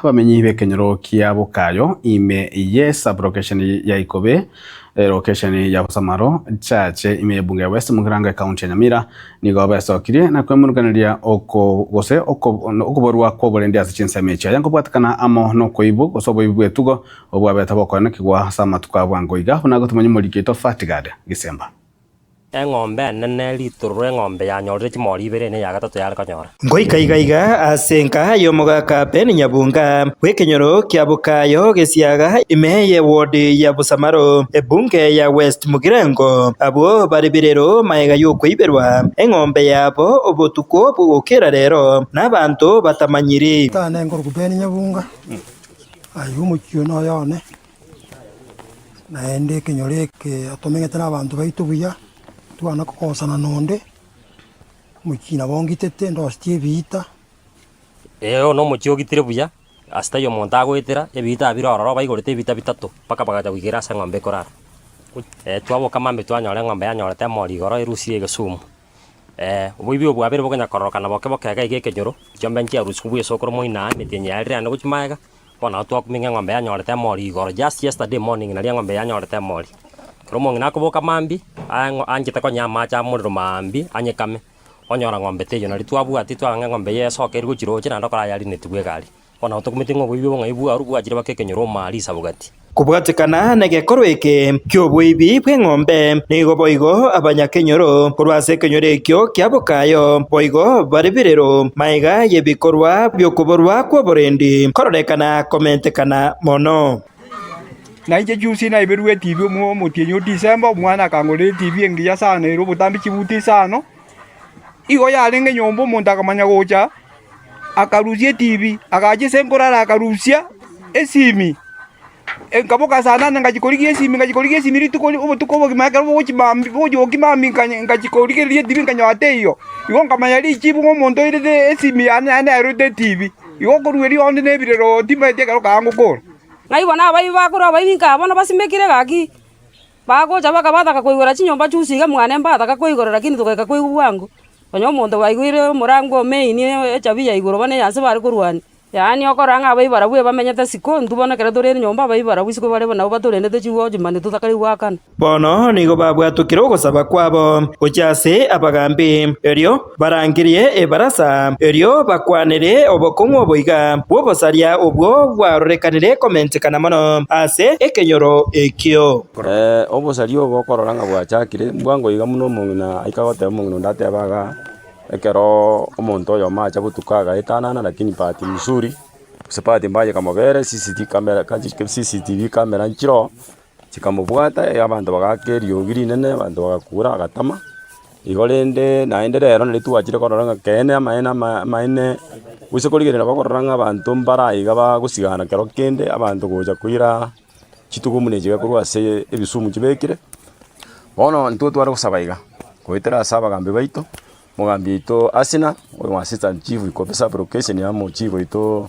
Abamenyi b'ekenyoro kia Bokayo ime ye sub-location ya Ikobe, location ya Bosamaro, Chache ime y'ebunge ya West Mugirango ekaunti ya Nyamira nigo besokirie na kwemuruganeria oko gose okoborwa kw'oborendi ase chinsemo echi. Aya nkobwatekana amo nokoibwa gose oboibi bw'etugo obwabete bokoenekigwa ase amatuko a bwango iga buna gotomanya omoriki oito Fatgard Gisemba. Eng'ombe enene ritororo eng'ombe yanyorire chimori ibere ne eya gatato yare konyora. Ngoika iga iga ase enka y'omogaka Ben Nyabunga bw'ekenyoro kia Bokayo Gesiaga ime y'eward ya Busamaro ebunge ya West Mugirango abwo bare birero magega y'okoiberwa eng'ombe yabo obotuko bw'ogokera rero nabanto batamanyiri. Tane nkorokwa Ben Nyabunga, aywo omochie one oyo one. Naende ekenyoro eke tomenyete na abanto baito buya, twana kogosana na onde, omochie nabo ongitete ndosetie ebiita. Ee, oyo nomochie ogitire buya, ase taiyo omonto agoetera, ebiita bire ororo baigorete ebiita bitato, mpaka bagacha goikera ase eng'ombe ekorara. Twaboka mambia twanyora eng'ombe yanyorete emori igoro erusirie egesumu. Oboibi obo bwabere bokonya kororokana boke boke iga iga ekenyoro, chiombe nchiarusiwu bwa esokoro moino aa, emetienyi yaerire naende gochia magega, bono nabo twakumia ng'a eng'ombe yanyorete emori igoro, just yesterday morning naria eng'ombe yanyorete emori. Ekero omong'ina akoboka mambia, aeng'o anchete konya amache amorero maambia, anyekame, onyora ng'ombe teiyo, nari twabwatia twarora ng'a eng'ombe eye esoke ere gochia roche naende okora yarinetiwe egari. Bono nabo tokumeti ng'a oboibi obo ng'ai bwarwa bwachire mpaka ekenyoro omari isabogati. Kobwatekana negekorwa eke ki'oboibi bw'eng'ombe, nigo boigo abanyakenyoro korwa ase ekenyoro ekio kia Bokayo boigo bare birero magega y'ebikorwa bi'okoborwa kw'oborendi kororekana komentekana mono. Na inche juzi naiberwe etibi omotienyi o December, omwana akangorera etibi engiya sana ere obotambe chibuti isano, igo yarenge nyomba omonto akamanya gocha. Akarusia etibi, agacha ase nkorara akarusia esimi, nkaboka saa nane ngachia korigia esimi ngachia korigia esimi rituko ri obotuko obogima ekero bogochia mambia bogochia gokia mambia nkanye ngachia korigereria etibi nkanyora teiyo. Igo nkamanya richibu ng'a omonto oirete esimi yane naende naerwete etibi, igo okorwa erio onde na ebirero timanyeti ekero kaa ngokora. Ng'ai bono abaibi bakorwa abaibi nka bono basimekire gaki, bagocha bakabataka koigora chinyomba chionsi iga mwane mbataka koigora lakini togaika koigwa bwango. Onye omonto baigwire omorango o main echabi ya igoro bono eya nse bare korwania, yaani okorora ng'a abaibwa barabwo ebamenyete isiko intwe bono ekero tore nyomba abaibwa barabwo isiko bare nabo batorendete chiwatchman totakari goakana. Bono nigo babwatokire ogosaba kwabo gochia ase abagambi, erio barangerie ebarasa, erio bakwanere obokong'u oboiga bw'obosaria obwo bwarorekanire komentekana mono ase ekenyoro ekio. Obosaria obo okorora ng'a bwachakire, mbwango iga buna omong'ina aika goteba omong'ina onde atebe igaa, ekero omonto oyomo acha botuko agaetanana lakini bahati mzuri, gose bahati mbaya ekamobera cctv camera cctv camera nchire oo, chikamobwata abanto bagaaka eriogi rinene, abanto bagakura agatama, igo rende naende rero nari twachire korora ng'a ekeene amaene ama amaene, gose korigereria nabo okorora ng'a abanto mbara iga bagosigana kero kende abanto gocha koira. Chitugo buna echi korwa ase ebisumu chibekire, bono intwe tware gosaba iga, goetera ase abagambi baito, omogambi oito Asina, oyo assistant chief iko sub location amo chief oito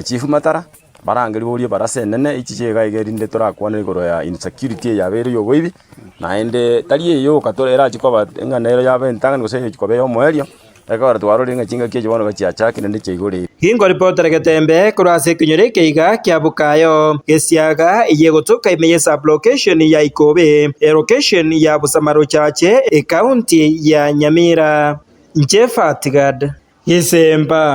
chief Matara, barangerie borie ebarasa enene echiche iga iga erinde torakwane igoro ya insecurity eye yabeire ya oboibi, naende tari eye yoka tore erachi koba ng'a nero yaba entang'ani gose egochi koba eyomoerio. Ekero twarorire ng'a chingaki echi bono gachiachakire naende chiaigorire. Gingoripotera getembe korwa ase ekenyoro eke iga kia Bukayo, Gesiaga, eyio egotoka ime ye sub-location ya Ikobe, elocation ya Busamaru Chache, ecounty ya Nyamira. Inche Fatgad Gisemba.